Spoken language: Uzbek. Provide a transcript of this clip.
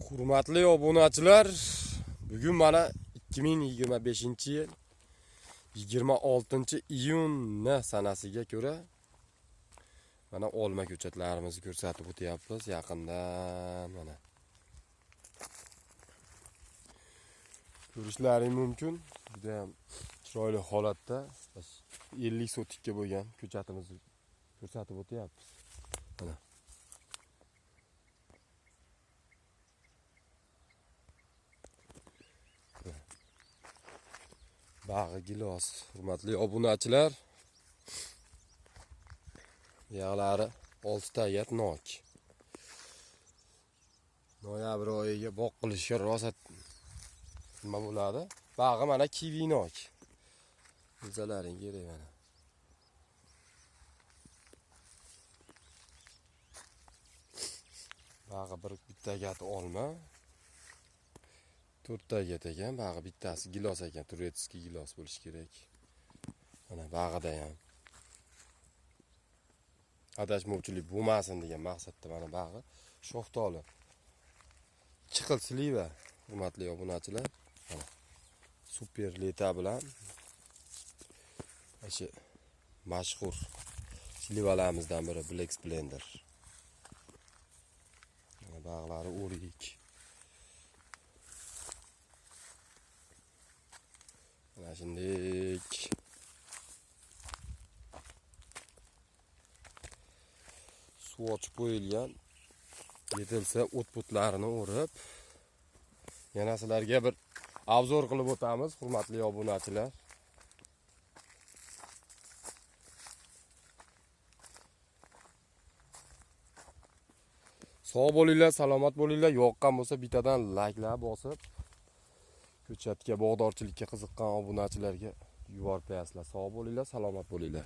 Hurmatli obunachilar, bugun mana 2025-yil 26-iyun sanasiga ko'ra mana olma ko'chatlarimizni ko'rsatib o'tyapmiz yaqindan mana. Ko'rishlaring mumkin, juda ham chiroyli holatda 50 sotikka bo'lgan ko'chatimizni ko'rsatib o'tyapmiz. Mana. Bag'i gilos, hurmatli obunachilar. Yog'lari 6 tagat nok. Noyabr oyiga boq qilishga rosa nima bo'ladi? Bag'i mana kivi nok. Bilsalaring kerak mana. Bag'i bir bitta gat olma. 4 tagat ekan, bag'i bittasi gilos ekan, turetskiy gilos bo'lishi kerak. Mana bag'ida ham adashmovchilik bo'lmasin degan maqsadda mana bag'i shoftoli. Chiqil sliva, hurmatli obunachilar. Mana super leta bilan o'sha mashhur slivalarimizdan biri Black Splendor. Mana bag'lari o'rik. Mana shunday suv ochib qo'yilgan, yetilsa o't-po'tlarini o'rib, yana sizlarga bir obzor qilib o'tamiz, hurmatli obunachilar. Sog' bo'linglar, salomat bo'linglar. Yoqqan bo'lsa bittadan layklar bosib, ko'chatga, bog'dorchilikka qiziqqan obunachilarga yuborib qo'yasizlar. Sog' bo'linglar, salomat bo'linglar.